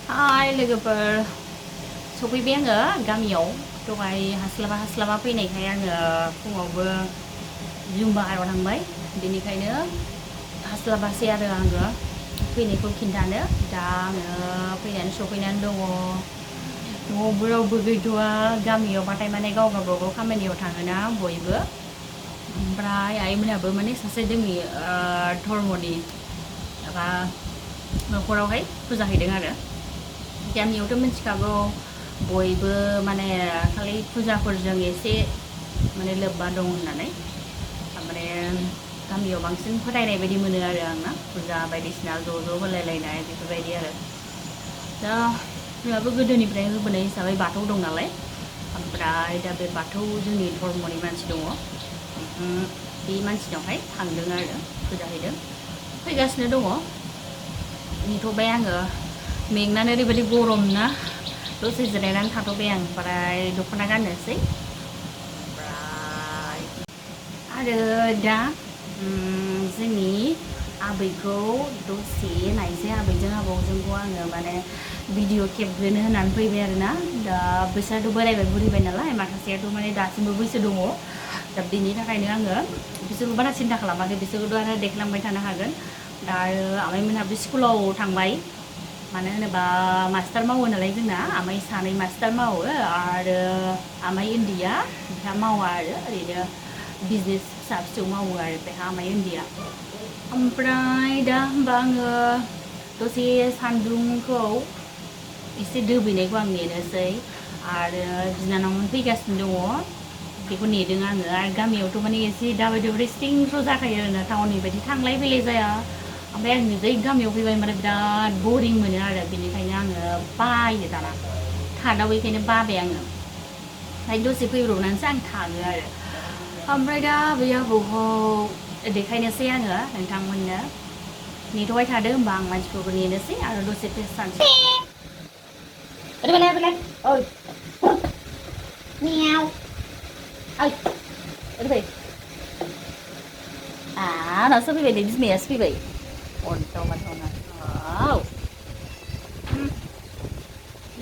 Hai लोगोफोर सफैबाय आङो गामियाव दहाय हास्लाबा फैनायखाय आङो फुङावबो जुमबाहाराव थांबाय बेनिखायनो हास्लाबासै आरो आङो फैनायखौ खिन्थानो दा आङो फैनानै सफैनानै दङ न'आवबो रावबो गैथ'वा गामियावबाथाय माने गाव गावबागाव खामानियाव थाङोना बयबो ओमफ्राय आइमोनाबो माने सासे जोंनि धर्मनि माबा न'खरावहाय फुजा हैदों आरो गामियावथ' मिथिखागौ बयबो माने खालि फुजाफोरजों एसे माने लोब्बा दं होननानै ओमफ्राय गामियाव बांसिन फोथायनाय बायदि मोनो आरो आंना फुजा बायदिसिना ज' होलायलायनाय बेफोरबायदि आरो दा जोंहाबो गोदोनिफ्राय होबोनाय हिसाबै बाथौ दं नालाय ओमफ्राय दा बे बाथौ जोंनि धर्मनि मानसि दङ बे मानसिनावहाय थांदों आरो फुजा हैदों फैगासिनो दङ नेथ'बाय आङो मेंनानै ओरैबायदि गरम ना दसे जिरायनानै थाथ'बाय आं ओमफ्राय दख'ना गाननोसै ओमफ्राय आरो दा जोंनि आबैखौ दसे नायसै आबैजों आबौजोंखौ आङो माने भिडिअ खेबग्रोनो होननानै फैबाय आरोना दा बिसोरथ' बोरायबाय बुरिबाय नालाय माखासेयाथ' माने दासिमबो बैसो दङ दा बेनि थाखायनो आङो बिसोरखौ बारा सिन्था खालामाखै बिसोरखौथ' आरो देखायलांबाय थानो हागोन दा आरो आमाइमोनहाबो स्कुलाव थांबाय मानो होनोबा मास्टार मावो नालाय जोंना आमाइ सानै मास्टार मावो आरो आमाइ उन्दैया बिहा मावा आरो ओरैनो बिजनेस फिसा फिसौ मावो आरो बेहा आमाइ उन्दैया ओमफ्राय दा होमबा आङो दसे सान्दुंखौ एसे दोबैनायखौ आं नेनोसै आरो बिनानावमोन फैगासिनो दङ बेखौ नेदों आङो आरो गामियावथ' माने एसे दाबायदियाव स्टिं स्र' जाखायो आरोना टाउननि बायदि थांलाय फैलाय जाया ओमफ्राय आं जै गामियाव फैबाय माने बिराद बरिं मोनो आरो बेनिखायनो आङो बायो दाना थादावैखायनो बाबाय आङो ओमफ्राय दसे फैब्रबनानैसो आं थाङो आरो ओमफ्राय दा आबै आबौखौ देखायनोसै आङो नोंथांमोननो नेथ'बाय थादो होमबा आं मानसिफोरखौ नेनोसै आरो दसे टेस्ट जानोसै ओइ मियाव ओइ ओरै दासो फैबाय नै बिमायासो फैबाय अन्थाव बाथावना औ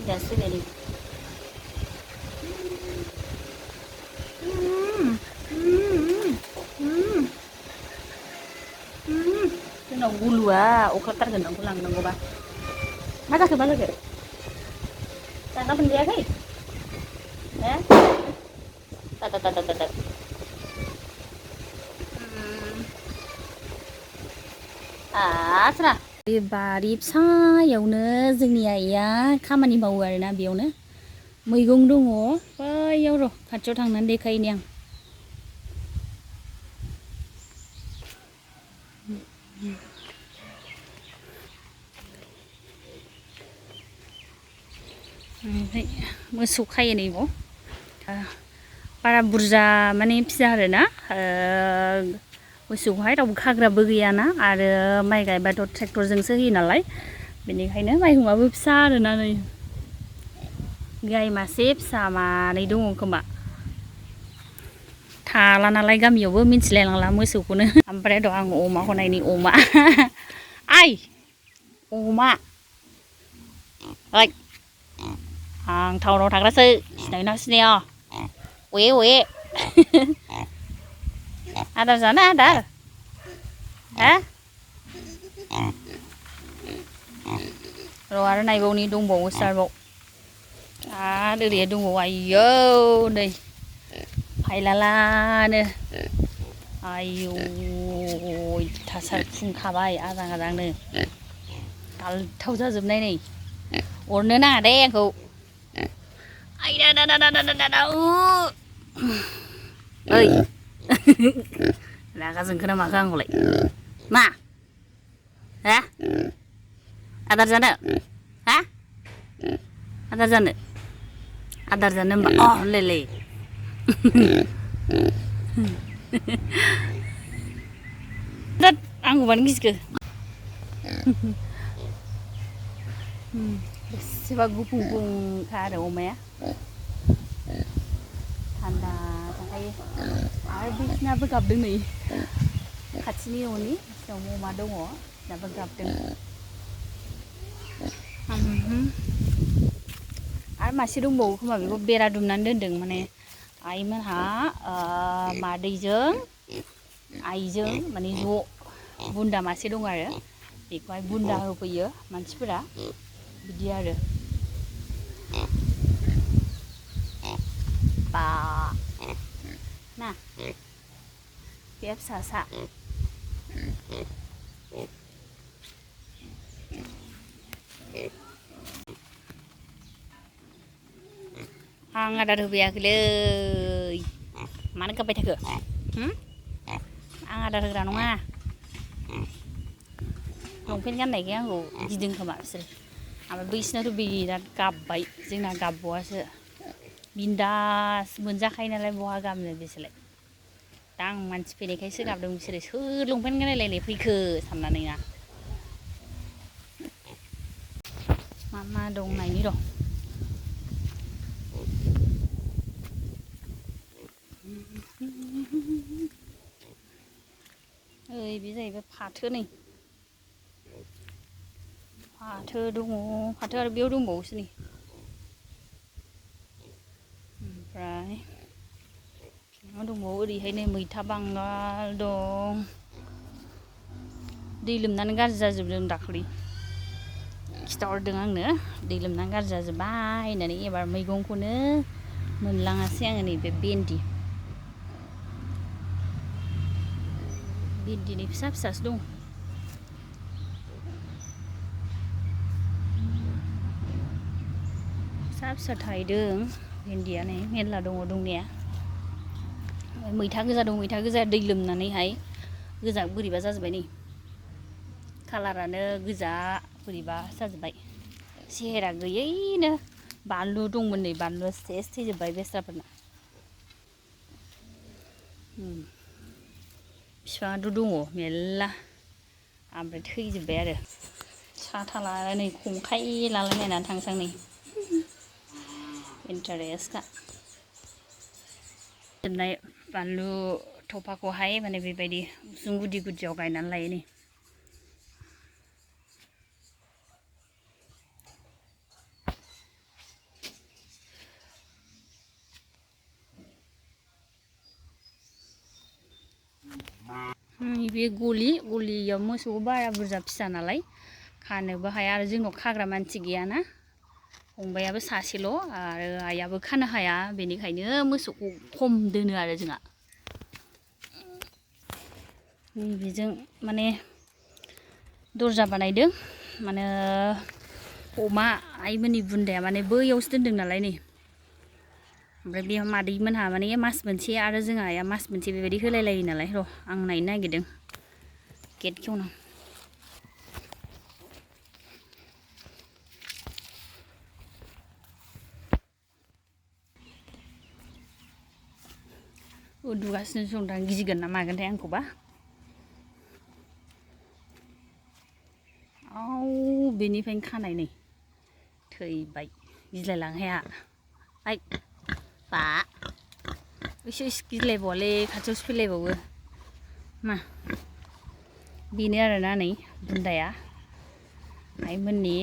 दासो फैबाय नै जोंनाव गुलुआ अखाथारगोन नोंखौ लांनांगौबा मा जाखो मा जाखो जाना मोनजायाखै हो दा आसरा बे बारि फिसायावनो जोंनि आइया खामानि मावो आरोना बेयावनो मैगं दङ बैयाव र' खाथियाव थांनानै देखायनि आं ओमफ्राय मोसौ खायो नै बाव बारा बुरजा माने फिसा आरोना मोसौखौहाय रावबो खाग्राबो गैयाना आरो माइ गायबाथ' ट्रेक्टरजोंसो होयो नालाय बेनिखायनो माइहुङाबो फिसा आरोना नै गाय मासे फिसा मानै दङ खोमा थाला नालाय गामियावबो मिथिलायलांला मोसौखौनो ओमफ्राय दं आं अमाखौ नायनि अमा आइ अमा ओइ आं टाउनाव थाग्रासो सिनायोना सिनाया अये अये आदार जानो आदार हा र' आरो नायबावनि दंबावोसो आरोबाव आरो ओरैहाय दंबावो आयौ नै फायलालानो आयौ अयथासार फुंखाबाय आजां गाजांनो गालथाव जाजोबनाय नै अरनो नाङा दे आंखौ आयदा ओइ रागा जोंखो ना माखो आंखौलाय मा हा आदार जानो हा आदार जानो होनबा अ होनलायलायो आंखौ मानो गिखो बेसेबा गुफुं गुफुंखा आरो अमाया थान्दा थाखायो आरो बिसिनाबो गाबदों नै खाथिनि न'नि बिसिनावबो अमा दङ बिसिनाबो गाबदों आरो मासे दंबावो खोमा बेखौ बेरा दुमनानै दोनदों माने आइमोनहा मादैजों आइजों माने ज' बुन्दा मासे दं आरो बेखौहाय बुन्दा होफैयो मानसिफोरा बिदि आरो बा ना बे फिसासा आं आदार होफैयाखैलै मानो गाबबाय थाखो आं आदार होग्रा नङा लंपेन्ट गाननायखाय आंखौ गिदों खोमा बिसोर ओमफ्राय बैसिनाथ' बिराद गाबबाय जोंना गाबबावासो बिन्दास मोनजाखायो नालाय बहा गाबनो बिसोरलाय दा आं मानसि फैनायखायसो गाबदों बिसोरो सोर लंपेन्ट गानलायलायनाय फैखो साननानै ना मा दं नायनि र' ओइ बे जाहैबाय फाथो नै फाथो दङ फाथो आरो बेयाव दंबावोसो नै ओमफ्राय मा दंबावो ओरैहाय नै मैथा बांगाल दं दै लोमनानै गाज्रि जाजोबदों दाख्लै खिथाहरदों आंनो दै लोमनानै गाज्रि जाजोब्बाय होननानै एबार मैगंखौनो मोनलाङासै आङो नैबे भिन्दिनि फिसा फिसासो दं फिसा फिसा थायदों भिन्दिया नै मेरला दङ दंनाया मैथा गोजा दं मैथा गोजा दै लोमनानैहाय गोजा बोरैबा जाजोब्बाय नै कालारानो गोजा बोरैबा जाजोब्बाय सेहेरा गैयैनो बानलु दंमोन नै बानलुआ सेस थैजोब्बाय बेस्राफोरना बिफाङाथ' दङ मेरला ओमफ्राय थैजोब्बाय आरो साथा लानानै नै खंखाइ लालायलायनानै थांसां नै इन्टारेस्टखा जोबनाय बानलु थफाखौहाय माने बेबायदि उसुं गुदि गुदियाव गायनानै लायो नै बे गलियाव मोसौखौ बारा बुरजा फिसा नालाय खानोबो हाया आरो जोंनाव खाग्रा मानसि गैयाना फंबायाबो सासेल' आरो आइयाबो खानो हाया बेनिखायनो मोसौखौ खम दोनो आरो जोंहा बेजों माने दरजा बानायदों माने अमा आइमोननि बुन्दाया माने बैयावसो दोनदों नालाय नै ओमफ्राय बे मादैमोनहा माने मास मोनसे आरो जोंहा आइया मास मोनसे बेबायदि होलायलायो नालाय र' आं नायनो नागिरदों गेट खेवना उन्दुगासिनो दं गिगोन ना मागोनथाय आंखौबा बेनिफ्रायनो खानाय नै थैबाय गिलायलांहाया आइ बा एसे गिलायबावालै खाथियावसो फैलायबावो मा बेनो आरोना नै बुन्दाया आइमोननि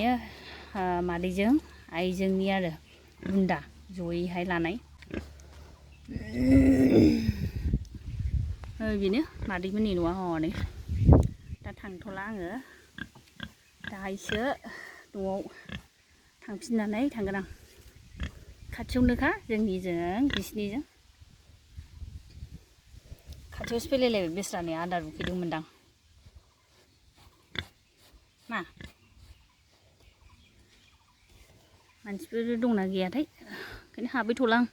मादैजों आइजोंनि आरो बुन्दा जयैहाय लानाय बेनो मादैमोननि न'आ हनै दा थांथ'ला आङो दाहायसो न'आव थांफिननानै थांगोन आं खाथियावनोखा जोंनिजों बिसिनिजों खाथियावसो फैलायलायबाय बेस्रानि आदार उखैदोंमोनदां मा मानसिफोर दंना गैयाथाय ओंखायनो हाबैथ'ला आं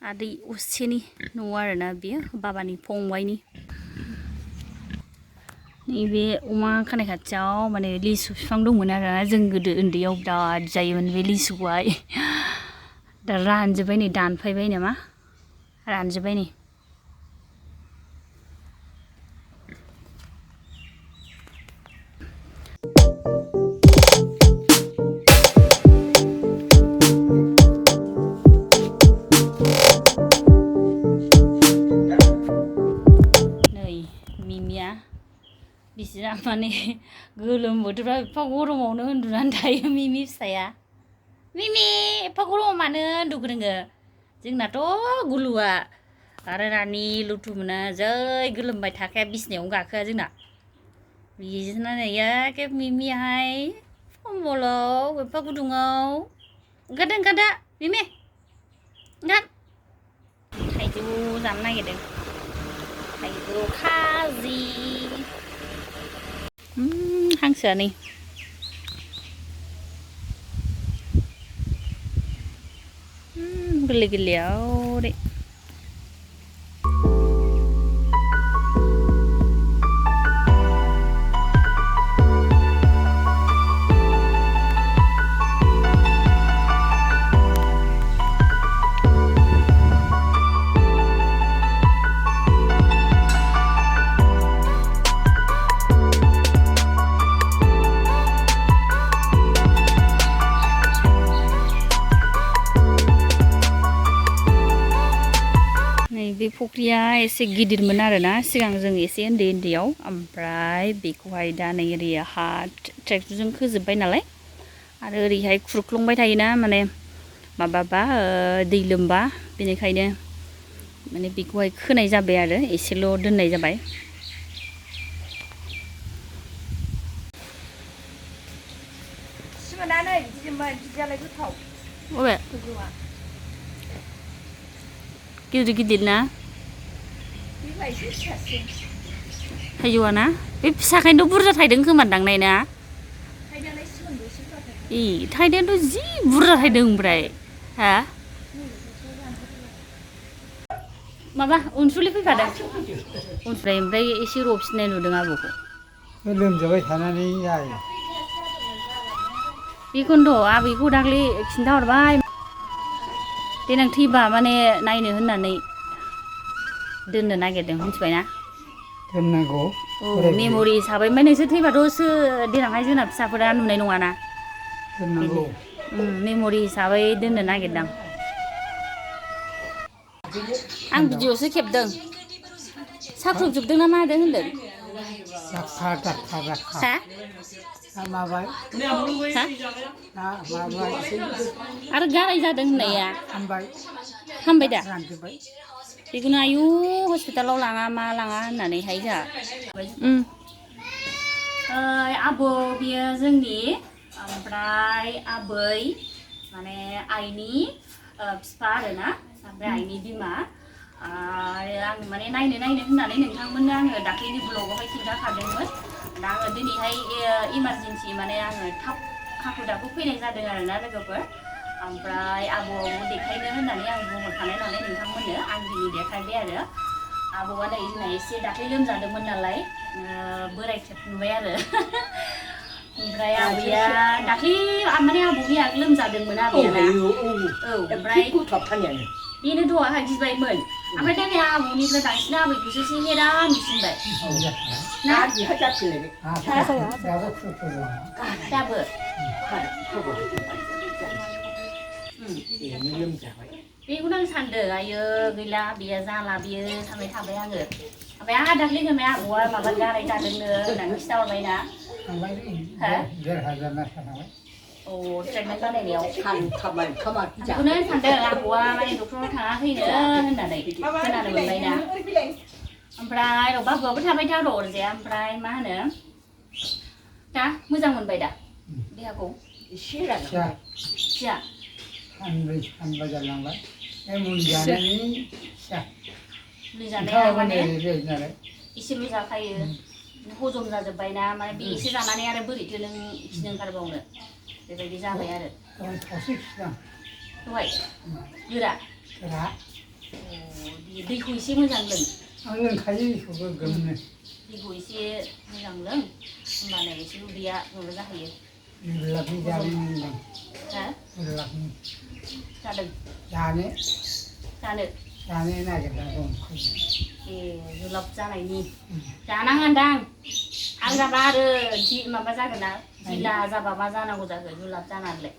आदै असेनि न' आरोना बेयो बाबानि फंबायनि नैबे अमा खानाय खाथियाव माने लिसु बिफां दंमोन आरोना जों गोदो उन्दैयाव बिराद जायोमोन बे लिसुखौहाय दा रानजोब्बाय नै दानफायबाय नामा रानजोब्बाय नै बिसिना माने गोलोम बोथोराव एफा गरमावनो उन्दुनानै थायो मिमि फिसाया मिमि एफा गरमाव मानो उन्दुखो नोङो जोंनाथ' गुलुआ आरो रानि लुथुमोना जै गोलोमबाय थाखाया बिसिनायावनो गाखोआ जोंना बिदिनो एखे मिमियाहाय कम्बलाव एफा गुदुङाव ओंखारदा मिमि ओंखार थाइजौ जानो नागिरदों थाइजौ खाजि हांसोआ नै गोरलै गोरलैयाव दे बे फुख्रिया एसे गिदिरमोन आरोना सिगां जों एसे उन्दैयाव ओमफ्राय बेखौहाय दा नै ओरै हा ट्रेक्टरजों खोजोब्बाय नालाय आरो ओरैहाय खुरख्लंबाय थायोना माने माबाबा दै लोमबा बेनिखायनो माने बेखौहाय खोनाय जाबाय आरो एसेल' दोननाय जाबाय सिमोनानै बिदिमोन बिदियालाय गोथाव अबे गिदिर गिदिर ना थाइजौआ ना बे फिसाखायनोथ' बुरजा थायदों खोमादां नायना थायनायाथ' जि बुरजा थायदों ओमफ्राय हा माबा अनसुलि फैफादों ओमफ्राय एसे रबसिननाय नुदों आबौखौ लोमजाबाय थानानै जायो बेखौनोथ' आबैखौ दाख्लै खिन्थाहरबाय देनां थैबा माने नायनो होननानै दोननो नागिरदों मिथिबायना दोननांगौ मेम'रि हिसाबै ओमफ्राय नोंसोर थैबाथ' देनांहाय जोंना फिसाफोरा नुनाय नङाना दोननांगौ मेम'रि हिसाबै दोननो नागिरदां आं भिडिअ'सो खेबदों साख्रुबजोबदों ना मादों होनदों दाखा माबाय आरो गाराय जादों होननाया हामबाय दा बेखौनो आयु हस्पिटालाव लाङा मा लाङा होननानैहाय जोंहा आबौ बियो जोंनि ओमफ्राय आबै माने आइनि बिफा आरोना ओमफ्राय आइनि बिमा आरो आं माने नायनो होननानै नोंथांमोननो आङो दाख्लैनि ब्लगावहाय खिन्थाखादोंमोन दा आङो दिनैहाय इमारजेन्सि माने आङो थाब हाखु दाखु फैनाय जादों आरोना लोगोफोर ओमफ्राय आबौआवबो देखायनो होननानै आं बुंहरखानाय नालाय नोंथांमोननो आं दिनै देखायबाय आरो आबौआ नै जोंना एसे दाख्लै लोमजादोंमोन नालाय बोराय खेब नुबाय आरो ओमफ्राय आबैया दाख्लै माने आबौनिया लोमजादोंमोन आबैया ओमफ्राय बेनोथ' आंहा गिबायमोन ओमफ्राय दा नै आबौनिफ्राय बांसिन आबैखौसो एसे हेरा नुसिनबाय दाबो बेखौनो आं सानदों आयो गैला बेयो जाला बेयो सानबाय थाबाय आङो ओमफ्राय आंहा दाख्लै होनबाय आबौआ माबा गाराय जादोंनो होननानै खिन्थाहरबायना ट्रिटमेन्ट बानायनायाव बेखौनो सानदों आबौआ माने डक्टराव थाङाखैनो होननानै खोनानो मोनबायना ओमफ्राय बाबुआबो थाबाय था र' अरजाया ओमफ्राय मा होनो दा मोजां मोनबाय दा देहाखौ एसे सानबा जालांबाय मुलि जानाया माने एसेल' जाखायो हजम जाजोब्बायना माने बे एसे जानानै आरो बोरैथो नों खिनो ओंखारबावनो बेबायदि जाबाय आरो दहाय गोरा दैखौ एसे मोजां लों आं लोंखायो गोग्गोमनो दैखौ एसे मोजां लों होमबानो एसे उदैया माबा जाहैयो जानो नागिरदों जुलाब जानायनि जानाङादां आं जाबा आरो माबा जागोन ना गिला जाबा मा जानांगौ जाखो जुलाब जानानैलाय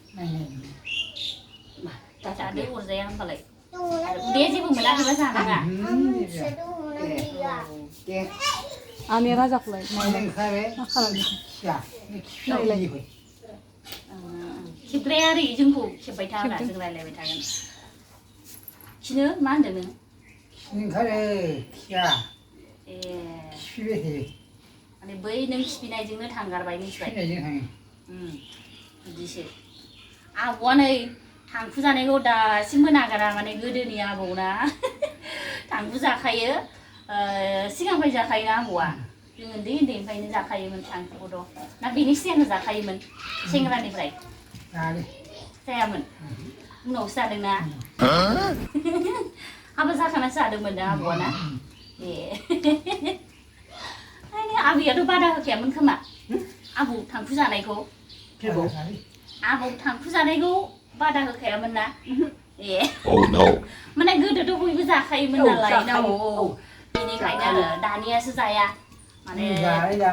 जादो अरजाया होनबालाय दे जेबो मोनाखैबा जानाङा आने राजाखौलाय नों खाबाय मा खालामदों खिया खिया इखौ खेबद्राया ओरै जोंखौ खेबबाय था होना जों रायलायबाय थागोन खिनो मा होनदों नों ओंखारो खिया ए खिफिबाय थायो माने बै नों खिफिनायजोंनो थांगारबाय मिथिबाय खिनायजों थाङो बिदिसो आबौआ नै थांखु जानायखौ दासिमबो नागारा माने गोदोनि आबौना थांखु जाखायो सिगांनिफ्राय जाखायोना आबौआ जों उन्दै उन्दैनिफ्रायनो जाखायोमोन थांखुखौथ' ना बेनि सिगांनो जाखायोमोन सेंग्रानिफ्राय जायो जायामोन उनावसो जादोंना हाबा जाखानासो जादोंमोन दा आबौआ ना ए आबैयाथ' बादा होखायामोन खोमा आबौ थांखु जानायखौ आबौ थांखु जानायखौ बादा होखायामोन ना ए माने गोदोथ' बयबो जाखायोमोन नालाय औ बेनिखायनो आरो दानियासो जाया माने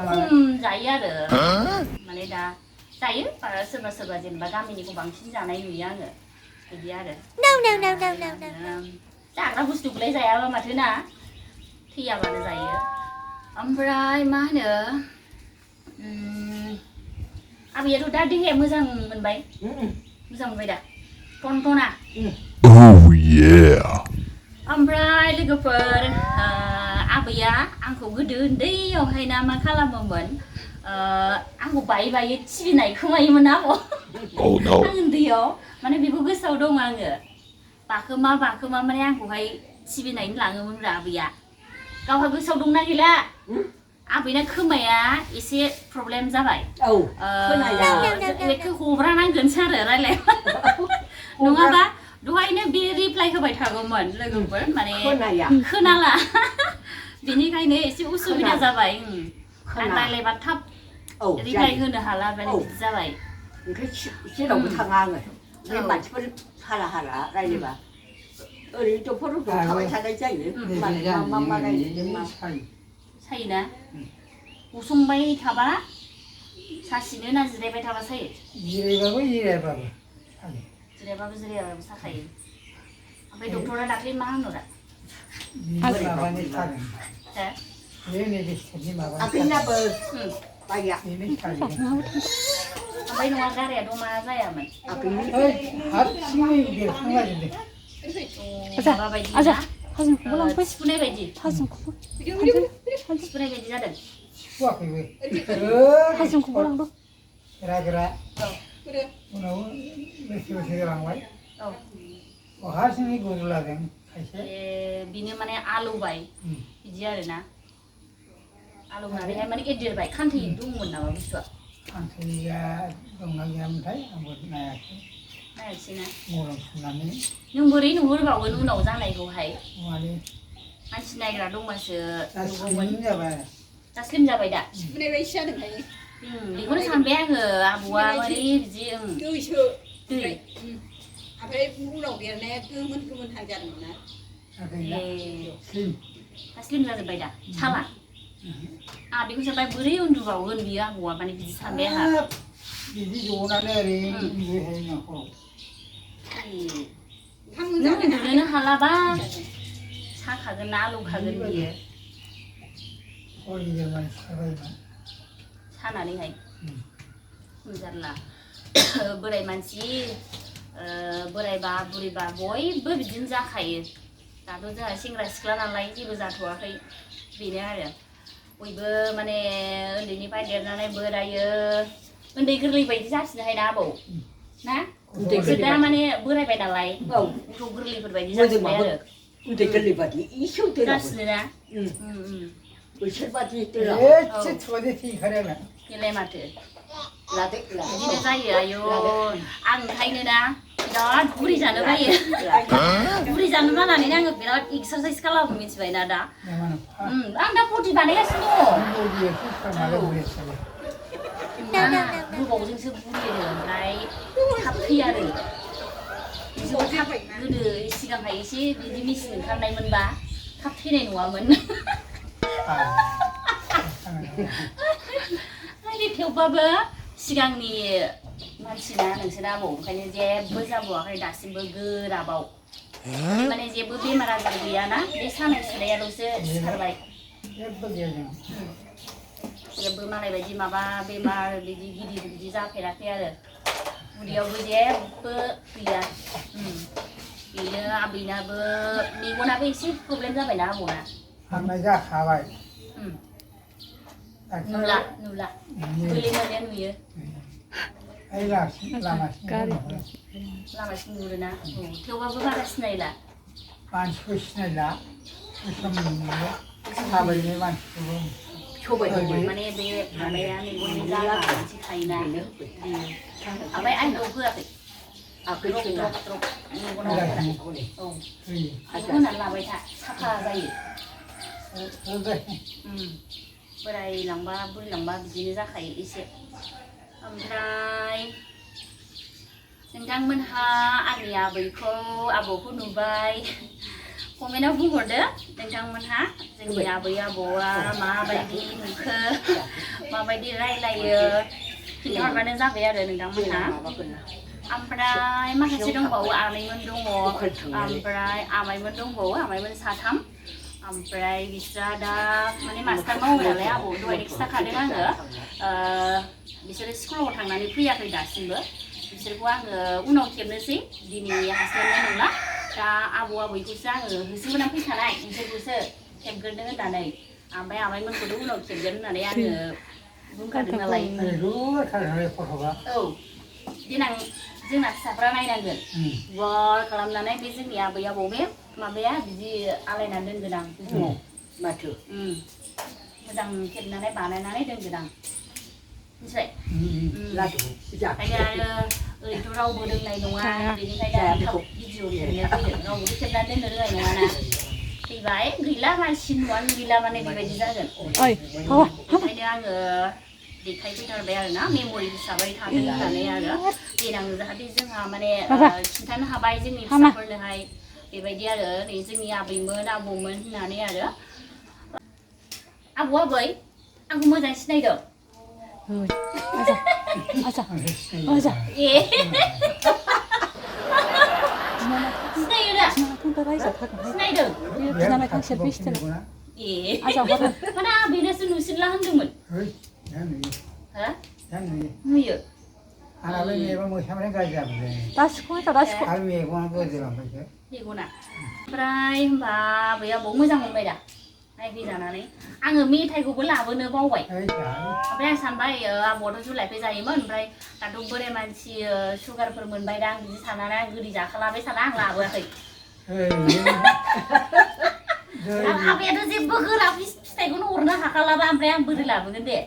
खम जायो आरो माने दा जायो सोरबा सोरबा जेनेबा गामिनिखौ बांसिन जानाय नुयो आङो बिदि आरो जाग्रा बुस्थुखौलाय जायाबा माथो ना थैयाबानो जायो ओमफ्राय मा होनो आबैयाथ' दा देहाया मोजां मोनबाय मोजां मोनबाय दा टनटना ओमफ्राय लोगोफोर आबैया आंखौ गोदो उन्दैयावहाय ना मा खालामोमोन आंखौ बायै बायै थिबिनाय खोमायोमोन आब' आं उन्दैयाव माने बेखौ गोसोआव दं आङो बाखोमा बाखोमा माने आंखौहाय थिबिनायनो लाङोमोन आबैया गावहा गोसोआव दंना गैला आबैना खोमाया एसे प्रब्लेम जाबाय बेखौ हब्रानांगोनसो आरो रायलायबा नङाबा दहायनो बे रिप्लाइ होबाय थागौमोन लोगोफोर माने खोनाला बेनिखायनो एसे उसुबिदा जाबाय आं रायलायबा थाब रिप्लाइ होनो हाला माने बिदि जाबाय जेरावबो थाङा आङो बे मानसिफोर हाला हाला रायलायबा ओरैनो डक्टरफोरखौ थाबाय थानाय जायो मा मा रायलायदों मा सायोना गसंबाय थाबा सासिनो ना जिरायबाय थाबा सायो जिरायबाबो जिरायबाबो साखायो ओमफ्राय डक्टरा दाख्लै मा होनो दा माबानि सादों बे मेडिसिननि माबा आगैनाबो बाया बेनो सादों ओमफ्राय नङा गारायाथ' मा जायामोन हारसिङै बेरखांलाजोबदों माबाबायदि ना सिफुनाय बायदि सिफुनाय बायदि जादों सिफुवाखैबो गोरा उनाव बेसे जालांबाय हारसिङै गुरुलादों खायसे बिनो माने आलौबाय बिदि आरोना आलौनानैहाय माने एदेरबाय खान्थै दंमोन नामा बुस्थुआ खान्थैया दंना गैयामोनथाय आंबो नायाखै नायासैना मलम फुननानै नों बोरै नुहुरबावगोन उनाव जानायखौहाय माने मानसि नायग्रा दंबासो नुगौमोन जाबाय दा स्लिम जाबाय दा सिफुनाय बायदि जादोंहाय बेखौनो सानबाय आङो आबौआ माने बिदि दैसो दै ओमफ्राय उनाव देरनाया गोमोन गोमोनहां जादोंमोन ना दा स्लिम जाजोब्बाय दा साला आंहा बेखौ सानबाय बोरै उन्दुबावगोन बियो आबौआ माने बिदि सानबाय आंहा बिदि जनानै ओरै उन्दुबाय थायो नों उन्दुनोनो हालाबा साखागोन ना आलौखागोन बियो सानानैहाय जारला बोराय मानसि बोरायबा बुरैबा बयबो बिदिनो जाखायो दाथ' जोंहा सेंग्रा सिख्ला नालाय जेबो जाथ'वाखै बेनो आरो बयबो माने उन्दैनिफ्राय देरनानै बोरायो उन्दै गोरलै बायदि जासिनोहाय ना आबौ ना दा माने बोरायबाय नालाय गथ' गोरलैफोर बायदि जासिनबाय आरो उन्दै गोरलै बादि एसे जासिनो ना बैसोर बादि बेलाय माथो बिदिनो जायो आयौ आं ओंखायनो ना बिराद बुरि जानो बायो बुरि जानो बानानै आङो बिराद एक्सारसाइस खालामो मिथिबायना दा आं दा बडि बानायगासिनो दङ गोबावजोंसो बुरियो ओमफ्राय थाब थैयो आरो गोदो सिगांहाय एसे बिदि मेचिन ओंखारनायमोनबा थाब थैनाय नङामोन थेवबाबो सिगांनि मानसिना नोंसोर आबौ ओंखायनो जेबो जाबावाखै दासिमबो गोराबाव माने जेबो बेमार आजार गैयाना बे सानाय सुनायाल'सो सिखारबाय जेबो गैया जों जेबो मालाय बायदि माबा बेमार बिदि गिदिर बिदि जाफेराखै आरो उदैयावबो जेबो गैया बेनो आबैनाबो मेगनाबो एसे प्रब्लेम जाबायना आबौना हामनाय जाखाबाय नुला नुला बोले मोले नुयो ओइ लामासिम लामासिम नुहुरोना थेवबाबो बारा सिनायला मानसिखौ सिनायला नुयो थाबायनाय मानसिखौबो सबाय माने बे माबाया मेगननि जाला मोनसे थायोना ओमफ्राय आंनाव होआखै आखै सोना मेगनाव औ बेखौ होनानै लाबाय था साफा जायो बोरायलांबा बुरैलांबा बिदिनो जाखायो एसे ओमफ्राय नोंथांमोनहा आंनि आबौखौ नुबाय कमेन्टआव बुंहरदो नोंथांमोनहा जोंनि आबै आबौआ माबायदि नुखो माबायदि रायलायो खिन्थाहरबानो जाबाय आरो नोंथांमोनहा ओमफ्राय माखासे दंबावो आनैमोन दङ ओमफ्राय आमाइमोन दंबावो आमाइमोन साथाम ओमफ्राय बिस्रा दा माने मास्टार मावो नालाय आबौ दहायनो खिन्थाखादों आङो बिसोरो स्कुलाव थांनानै फैयाखै दासिमबो बिसोरखौ आङो उनाव खेबनोसै दिनै हास्लाबनाय नंला दा आबौखौसो आङो होसोबोनानै फैखानाय बिसोरखौसो खेबग्रोनो होननानै ओमफ्राय आमाइमोनखौथ' उनाव खेबगोन होननानै आङो बुंखादों नालाय औ देनां जोंना फिसाफ्रा नायनांगोन गुवार खालामनानै बे जोंनि आबै आबौ बे माबाया बिदि आलायनानै दोनगोन आं माथो मोजां खेबनानै बानायनानै दोनगोन आं मिथिबाय ओंखायनो आरो ओरैथ' रावबो रोंनाय नङा बेनिखायनो आं थाब भिडिअ खेबनो फैदों रावबोथ' खेबनानै दोननो रोंनाय नङाना फैबाय गैला मानसि नुवानो गैला माने बेबायदि जागोन ओंखायनो आङो देखायफैथारबाय आरो ना मेम'रि हिसाबै थाथों होननानै आरो देनां जाहाथे जोंहा माने खिन्थानो हाबाय जोंनि फिसाफोरनोहाय बेबायदि आरो नै जोंनि आबैमोन आबौमोन होननानै आरो आबौ आबै आंखौ मोजां सिनायदों सिनायो दा सिनायदों माने आबैनासो नुसिनला होनदोंमोन नुयो आंनाबो मेगन मोसाबाथाय गाज्रि जाबाय आरो मेगना गोदोलांबायसो मेगना ओमफ्राय होनबा आबै आबौ मोजां मोनबाय दा नायफैजानानै आङो मेथाइखौबो लाबोनो बावबाय ओमफ्राय आं सानबाय आबौआथ' जुलाइफे जायोमोन ओमफ्राय दाथ' बोराय मानसि सुगारफोर मोनबाय दा आं बिदि साननानै आं गोदै जाखालाबाय साना आं लाबोआखै आबैयाथ' जेबो होला फिथाइखौनो हरनो हाखालाबा ओमफ्राय आं बोरै लाबोगोन दे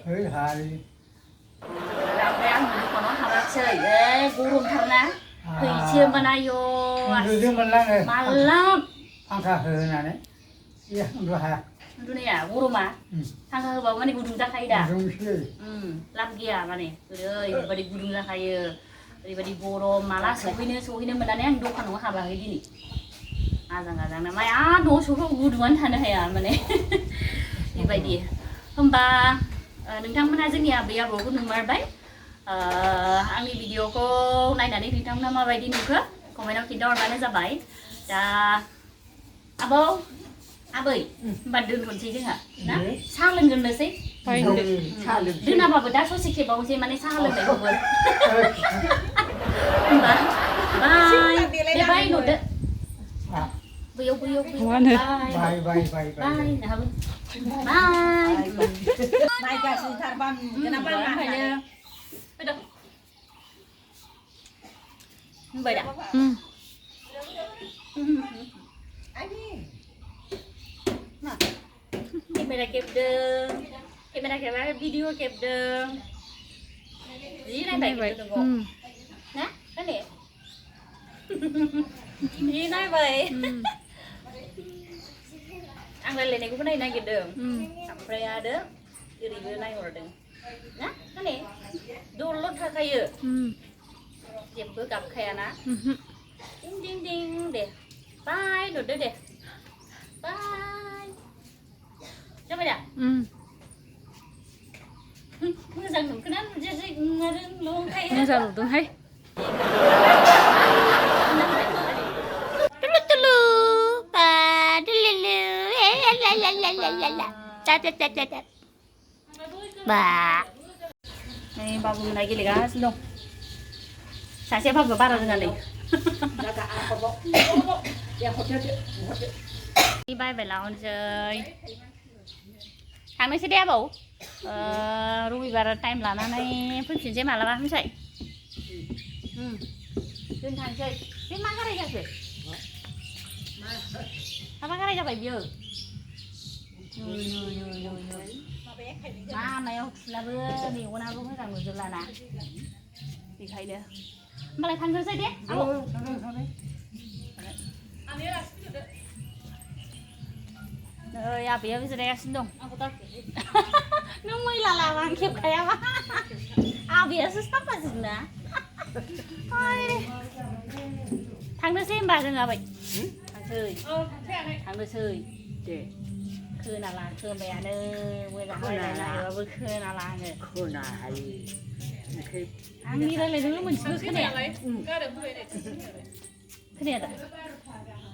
ओमफ्राय आं दखानाव हाबाखिसै गरमथारना फैसोमोन आयौ माला फांखा होनानै उन्दुनो हाया उन्दुनाया गरमा फांखा होबाबो माने गुदुं जाखायो दा गुदुंसो लाब गैया माने ओरैबायदि गुदुं जाखायो ओरैबायदि गरम माला सहैनो मोननानै आं दखानाव हाबाखै दिनै आजां गाजांनो माया न'आव सफैबाबो गुदुङानो थानो हाया माने बेबायदि होमबा नोंथांमोनहा जोंनि आबै आबौखौ नुमारबाय आंनि भिडिअखौ नायनानै नोंथांमोना माबायदि नुखो कमेन्टआव खिन्थाहरबानो जाबाय दा आबौ आबै होमबा दोनथ'नोसै जोंहा ना साहा लोंग्रोनोसै दोनाबाबो दा ससे खेबावनोसै माने साहा लोंनायखौबो होमबा बाय बाय नुदो बैयाव बाय बाय नोंहाबो बाय माइ गाज्रिथारबा नुगोनाबा फैदो होनबाय दा केमेरा खेबदों भिडिअ खेबदों जि नायबाय नोंखौ ना खोने जि नायबाय आं रायलायनायखौबो नायनो नागिरदों ओमफ्राय आरो ओरैबो नायहरदों ना खोने दलद थाखायो जेबो गाबखायाना दिं दिं दिं दे बाय नुदो दे बाय जाबाय दा मोजां नुखोना नुजायासै आरो लंखायो मोजां नुदोंहाय tulu tulu pa tulu la la la la la 짭짭짭짭짭 봐. 이 바보 나기리가 하신다. 사실 바보 바라는 거 나가 안 먹어. 야 호텔 đi bay về lào chơi tháng này sẽ đẹp bầu ruby và time là này phân chuyển chơi mà là ba không chạy trên thang chơi cái mang cái này ra rồi mang cái này ra bảy giờ mà mày là vừa đi qua nào cũng phải rằng người là nè thì thấy được mà lại thằng chơi chơi đấy ya bây giờ đây xin đồng nó mới là làm ăn kịp cái mà bây giờ sẽ stop là gì nữa thằng nó xem bài rồi bệnh thằng nó chơiคือน่ารักคือแม่เด้อเวลาไปไหนๆก็คือน่ารักเลย คือน่าให้คือ อันนี้อะไรรู้มันชื่อขึ้นเนี่ยขึ้นเนี่ยแต่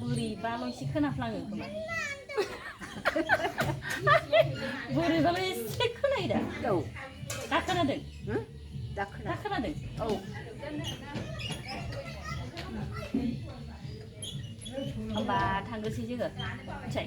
บุรีบ้านเราชื่อขึ้นอะไรอยู่กันบุรีบ้านเราชื่อขึ้นอะไรเด้อ đâu ตักขึ้นอะไร đắc ตักขึ้นอะไร ô ทำบาทางก็ชื่อชื่อใช่